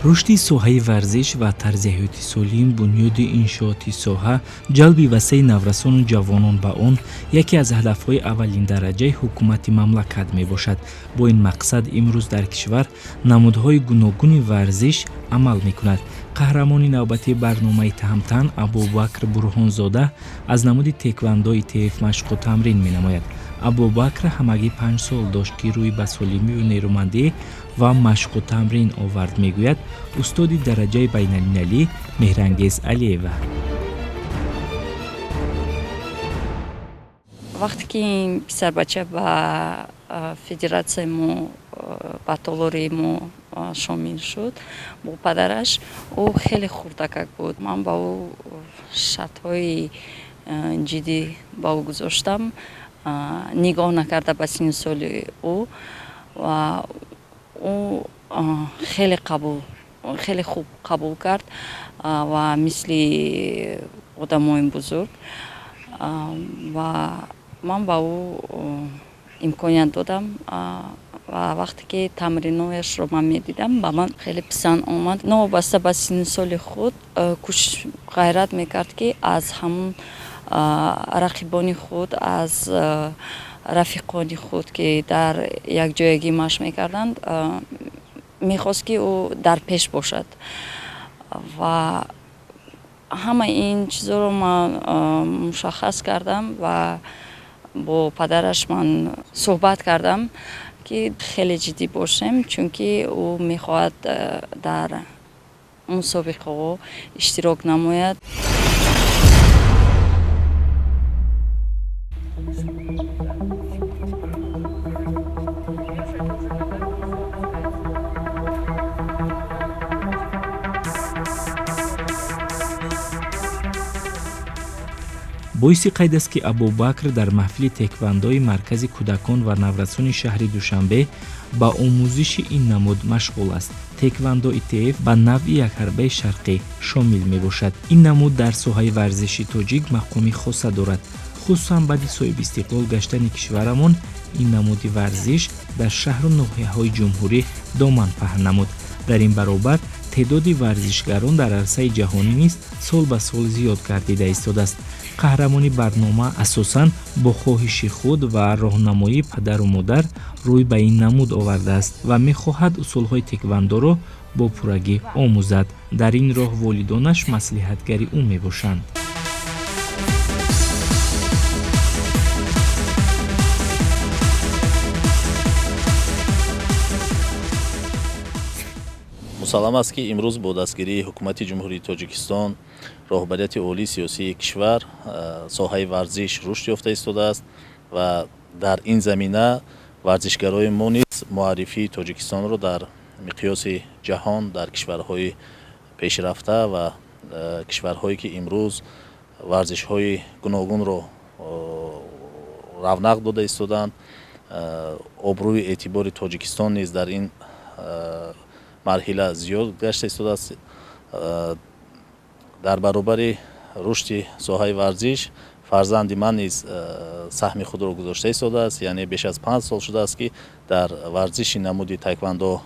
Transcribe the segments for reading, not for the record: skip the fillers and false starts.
Рушди соҳаи варзиш ва тарзи ҳаёти солим, бунёди иншооти соҳа, ҷалби васеи наврасону ҷавонон ба он яке аз ҳадафҳои аввалиндараҷаи ҳукумати мамлакат мебошад. Бо ин мақсад имрӯз дар кишвар намудҳои гуногуни варзиш амал мекунад. Қаҳрамони навбатии барномаи Таҳамтан Абубакр Бурҳонзода аз намуди теквандо ИТФ машқу тамрин менамояд. Абубакр ҳамагӣ 5 сол дошт, ки рӯй ба солимию нерӯмандӣ ва машқу тамрин овард, мегӯяд устоди дараҷаи байналмилалӣ Меҳрангез Алиева. Вақте ки ин писарбача ба федератсияи мо, ба толори мо шомил шуд бо падараш, ӯ хеле хурдакак буд. Ман ба ӯ шартҳои ҷиддӣ ба ӯ гузоштам, нигоҳ накарда ба синну соли ӯ, ва ӯ хеле хуб қабул кард ва мисли одамои бузург. Ва ман ба ӯ имконият додам, ва вақте ки тамринояшро ман медидам, ба ман хеле писанд омад. Новобаста ба синну соли худ, кӯшиш, ғайрат мекард, ки аз ҳамун рақибони худ, аз рафиқони худ, ки дар якҷоягӣ машқ мекарданд, мехост, ки ӯ дар пеш бошад. Ва ҳамаи ин чизҳоро ман мушаххас кардам ва бо падараш ман суҳбат кардам, ки хеле ҷиддӣ бошем, чунки ӯ мехоҳад дар мусобиқаҳо иштирок намояд. Боиси қайд аст, ки Абубакр дар маҳфили теквандои Маркази кӯдакон ва наврасони шаҳри Душанбе ба омӯзиши ин намуд машғул аст. Теквандо ИТФ ба навъи якҳарбаи шарқӣ шомил мебошад. Ин намуд дар соҳаи варзиши тоҷик мақоми хоса дорад. Хусусан баъди соҳибистиқлол гаштани кишварамон ин намуди варзиш дар шаҳру ноҳияҳои ҷумҳурӣ доман паҳн намуд. Дар ин баробар теъдоди варзишгарон дар арсаи ҷаҳонӣ низ сол ба сол зиёд гардида истодааст. Қаҳрамони барнома асосан бо хоҳиши худ ва роҳнамоии падару модар рӯй ба ин намуд овардааст ва мехоҳад усулҳои теквандоро бо пуррагӣ омӯзад. Дар ин роҳ волидонаш маслиҳатгари ӯ мебошанд. Мусаллам аст, ки имрӯз бо дастгирии Ҳукумати Ҷумҳурии Тоҷикистон, роҳбарияти олии сиёсии кишвар соҳаи варзиш рушд ёфта истодааст ва дар ин замина варзишгарои мо низ муаррифии Тоҷикистонро дар миқёси ҷаҳон, дар кишварҳои пешрафта ва кишварҳое, ки имрӯз варзишҳои гуногунро равнақ дода истодаанд, обрӯи эътибори Тоҷикистон низ дар ин марҳила зиёд гашта истодааст. Дар баробари рушди соҳаи варзиш фарзанди ман низ саҳми худро гузошта истодааст, яъне беш аз 5 сол шудааст, ки дар варзиши намуди тайквандо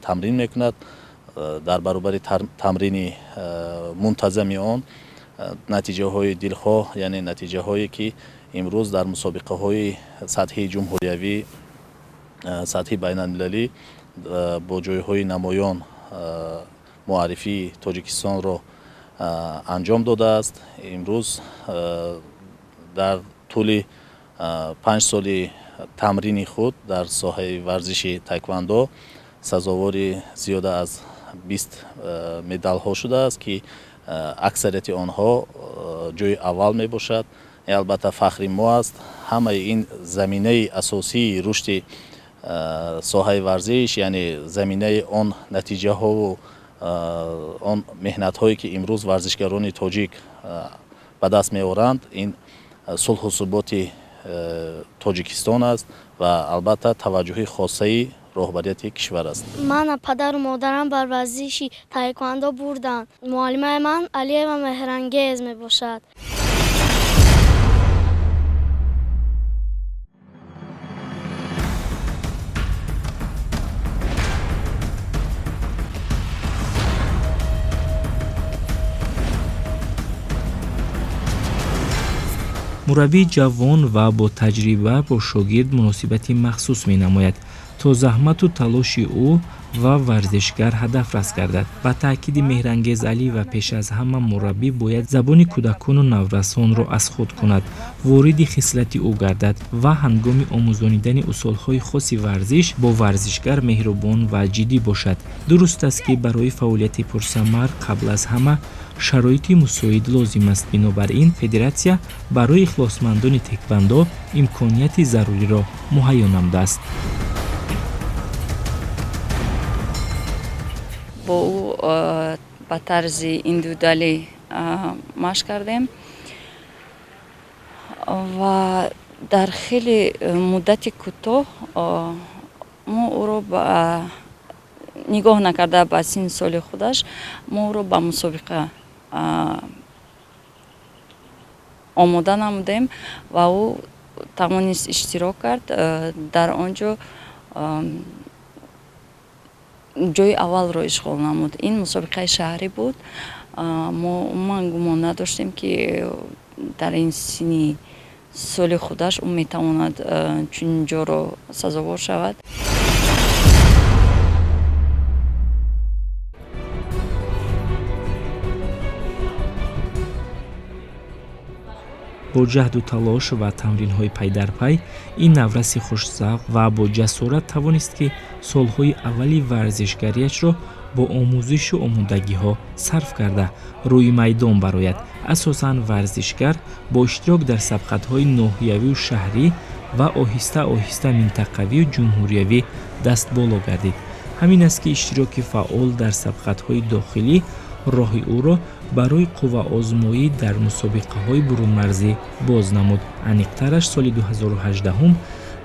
тамрин мекунад. Дар баробари тамрини мунтазами он натиҷаҳои дилхоҳ, яъне натиҷаҳое, ки имрӯз дар мусобиқаҳои сатҳи ҷумҳуриявӣ, сатҳи байналмилалӣ бо ҷойҳои намоён муаррифии Тоҷикистонро анҷом додааст. Имрӯз дар тӯли 5 соли тамрини худ дар соҳаи варзиши тайквандо сазовори зиёда аз 20 медалҳо шудааст, ки аксарияти онҳо ҷои аввал мебошад. Албатта, фахри мо аст. Ҳамаи ин заминаи асосии рушди соҳаи варзиш, яъне заминаи он натиҷаҳову он меҳнатҳое, ки имрӯз варзишгарони тоҷик ба даст меоранд, ин сулҳу суботи Тоҷикистон аст ва албатта таваҷҷӯҳи хоссаи роҳбарияти кишвар аст. Мана падару модарам бар варзиши таеквандо бурданд. Муаллимаи ман Алиева Меҳрангез мебошад. Мураббии ҷавон ва бо таҷриба бо шогирд муносибати махсус менамояд, то заҳмату талоши ӯ ва варзишгар ҳадаф раст гардад. Ба таъкиди Меҳрангез Алиева, пеш аз ҳама мураббӣ бояд забони кӯдакону наврасонро аз худ кунад, вориди хислати ӯ гардад ва ҳангоми омӯзонидани усулҳои хоси варзиш бо варзишгар меҳрубон ва ҷиддӣ бошад. Дуруст аст, ки барои фаъолияти пурсамар қабл аз ҳама шароити мусоид лозим аст. Бинобар ин федератсия барои ихлосмандони теквандо имконияти заруриро муҳайё намудааст. Бо ӯ ба тарзи индивидуалӣ машқ кардем ва дар хеле муддати кӯтоҳ мо ӯро нигоҳ накарда ба синни соли худаш, мо ӯро ба мусобиқа омода намудем ва ӯ тавонист иштирок кард. Дар он ҷо ҷои аввалро ишғол намуд. Ин мусобиқаи шаҳрӣ буд. Мо умуман гумон надоштем, ки дар ин синни соли худаш ӯ метавонад чунин ҷоро сазовор шавад. Бо ҷаҳду талош ва тамринҳои пайдарпай ин навраси хушзавқ ва бо ҷасорат тавонист, ки солҳои аввали варзишгариашро бо омӯзишу омодагиҳо сарф карда, рӯи майдон барояд. Асосан варзишгар бо иштирок дар сабқатҳои ноҳиявию шаҳрӣ ва оҳиста оҳиста минтақавию ҷумҳуриявӣ дастболо гардид. Ҳамин аст, ки иштироки фаъол дар сабқатҳои дохилӣ роҳи ӯро барои қувваозмоӣ дар мусобиқаҳои бурунмарзӣ боз намуд. Аниқтараш, соли 2018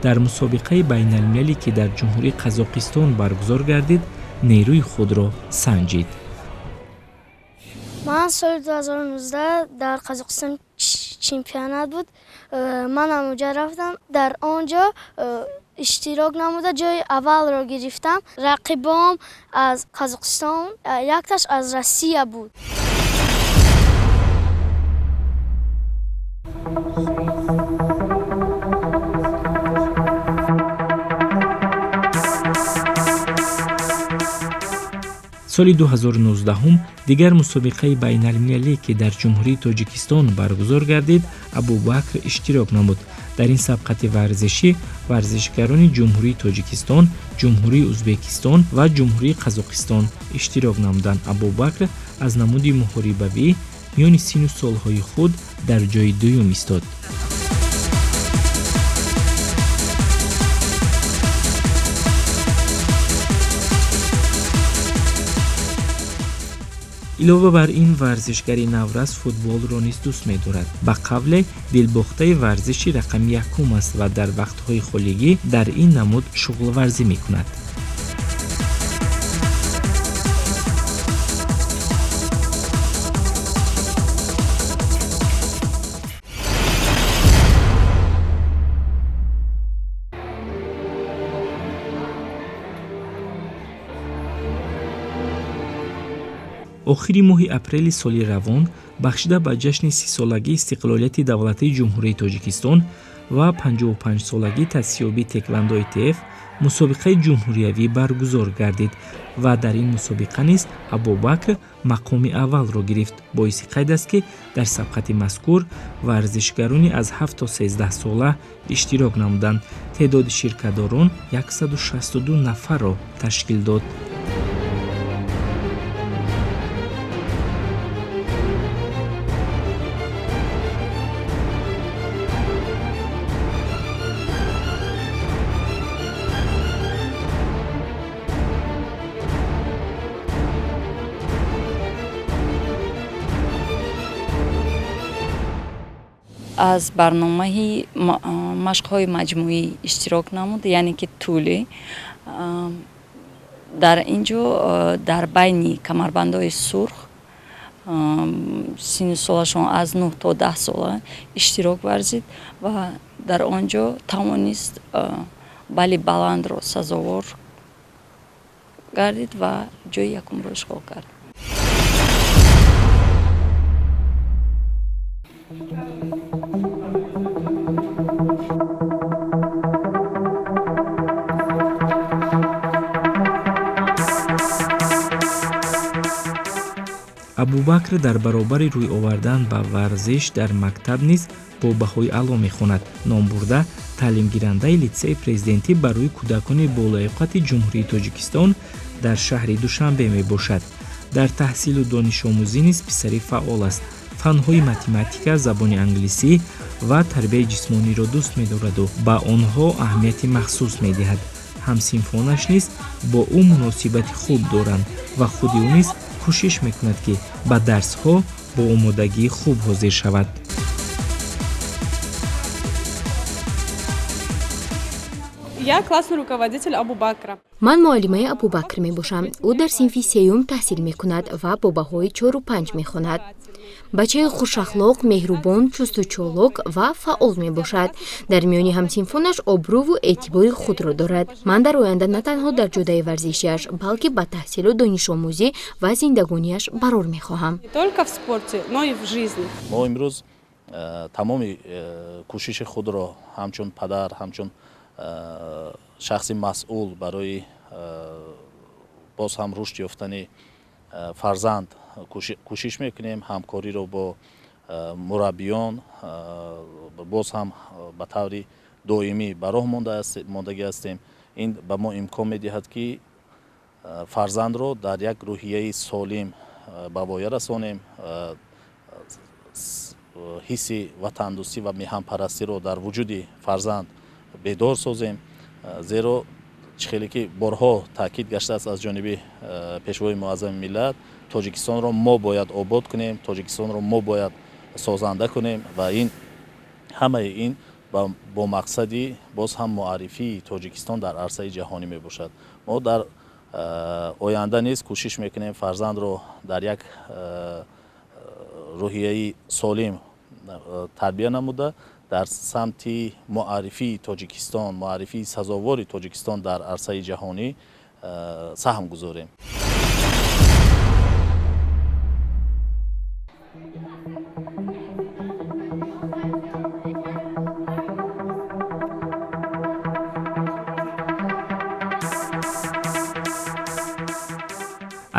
дар мусобиқаи байналмилалӣ, ки дар Ҷумҳурии Қазоқистон баргузор гардид, нерӯи худро санҷид. Ман соли 2019 дар Қазоқистон чемпионат буд, ман ҳамонҷа рафтам. Дар он ҷо иштирок намуда, ҷои аввалро гирифтам. Рақибом аз Қазоқистон, якташ аз Россия буд. Соли 2019 дигар мусобиқаи байналмилалӣ, ки дар Ҷумҳурии Тоҷикистон баргузор гардид, Абубакр иштирок намуд. Дар ин сабқати варзишӣ варзишгарони Ҷумҳурии Тоҷикистон, Ҷумҳурии Ӯзбекистон ва Ҷумҳурии Қазоқистон иштирок намуданд. Абубакр аз намуди муҳорибавӣ миёни сину солҳои худ дар ҷои дуюм истод. Илова бар ин, варзишгари наврас футболро низ дӯст медорад. Ба қавле, дилбохтаи варзиши рақами якум аст ва дар вақтҳои холигӣ дар ин намуд шуғлварзӣ мекунад. Охири моҳи апрели соли равон, бахшида ба ҷашни 30-солагии истиқлолияти давлатии Ҷумҳурии Тоҷикистон ва 55-солагии таъсисёбии теквандо ИТФ, мусобиқаи ҷумҳуриявӣ баргузор гардид ва дар ин мусобиқа низ Абубакр мақоми аввалро гирифт. Боиси қайд аст, ки дар сабқати мазкур варзишгарони аз 7 то 13 сола иштирок намуданд. Теъдоди ширкатдорон 162 нафарро ташкил дод. Аз барномаи машқҳои маҷмӯӣ иштирок намуд, яъне ки тӯлӣ. Дар ин ҷо дар байни камарбандҳои сурх, синну солашон аз 9 то 10 сола, иштирок варзид ва дар он ҷо тавонист бали баландро сазовор гардид ва ҷои якумро ишғол кард. Абубакр дар баробари рӯй овардан ба варзиш дар мактаб низ бо баҳои аъло мехонад. Номбурда таълимгирандаи литсейи президентӣ барои кӯдакони болаёқати Ҷумҳурии Тоҷикистон дар шаҳри Душанбе мебошад. Дар таҳсилу донишомӯзӣ низ писари фаъол аст. Фанҳои математика, забони англисӣ ва тарбияи ҷисмониро дӯст медораду ба онҳо аҳамияти махсус медиҳад. Ҳамсинфонаш низ бо ӯ муносибати хуб доранд ва худи ӯ низ кӯшиш мекунад, ки ба дарсҳо бо омодагии хуб ҳозир шавад. Я классный руководитель Абубакра. Ман муаллимаи Абубакр мебошам. Ӯ дар синфи сеюм таҳсил мекунад ва бо баҳои 4-5 мехонад. Бачаи хушахлоқ, меҳрубон, чусту чолок ва фаъол мебошад. Дар миёни ҳамсинфонаш обрӯву эътибори худро дорад. Ман дар оянда на танҳо дар ҷодаи варзишиаш, балки ба таҳсилу донишомӯзӣ ва зиндагониаш барор мехоҳам. Не только в спорте, но и в жизни. Мо имрӯз тамоми кӯшиши худро ҳамчун падар, ҳамчун шахси масъул барои боз ҳам рушд ёфтани фарзанд кӯшиш мекунем. Ҳамкориро бо мураббиён боз ҳам ба таври доимӣ ба роҳ мондагӣ ҳастем. Ин ба мо имкон медиҳад, ки фарзандро дар як рӯҳияи солим ба воя расонем, ҳисси ватандӯстӣ ва меҳанпарастиро дар вуҷуди фарзанд бедор созем. Зеро чӣ хеле ки борҳо таъкид гаштааст аз ҷониби Пешвои Муаззами миллат, Тоҷикистонро мо бояд обод кунем, Тоҷикистонро мо бояд созанда кунем ва ин ҳамаи ин бо мақсади боз ҳам муаррифии Тоҷикистон дар арсаи ҷаҳонӣ мебошад. Мо дар оянда низ кӯшиш мекунем фарзандро дар як рӯҳияи солим тарбия намуда, дар самти муаррифии Тоҷикистон, муаррифии сазовори Тоҷикистон дар арсаи ҷаҳонӣ саҳм гузорем.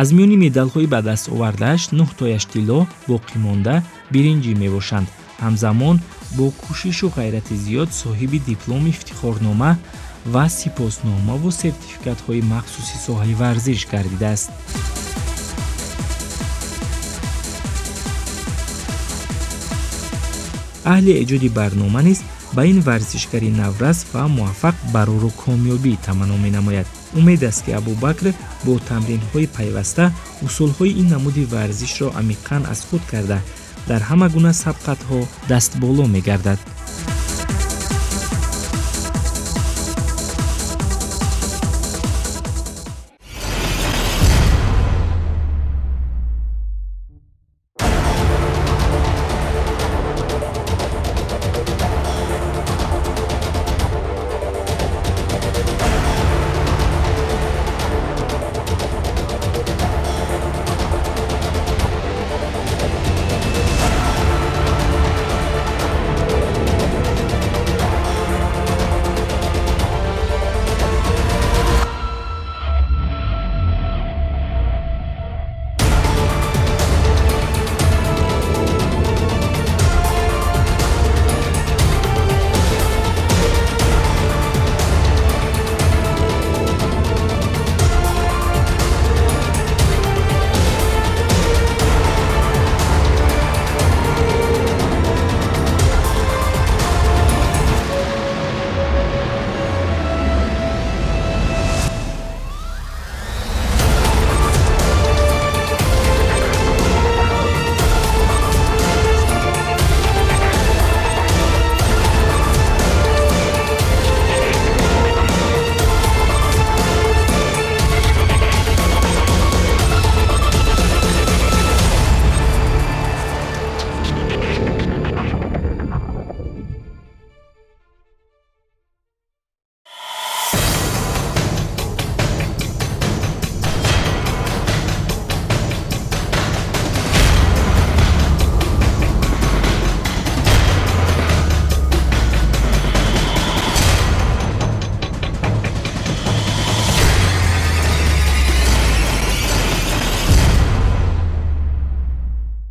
Аз миёни медалҳои ба даст овардааш 9 тояш тилло, боқӣ монда биринҷӣ мебошанд. Ҳамзамон бо кӯшишу ғайрати зиёд соҳиби дипломи ифтихорнома ва сипосномаву сертификатҳои махсуси соҳаи варзиш гардидааст. Аҳли эҷоди барнома низ ба ин варзишгари наврас ва муваффақ барору комёбӣ таманно менамояд. Умед аст, ки Абубакр бо тамринҳои пайваста усулҳои ин намуди варзишро амиқан аз худ карда, дар ҳама гуна сабқатҳо дастболо мегардад.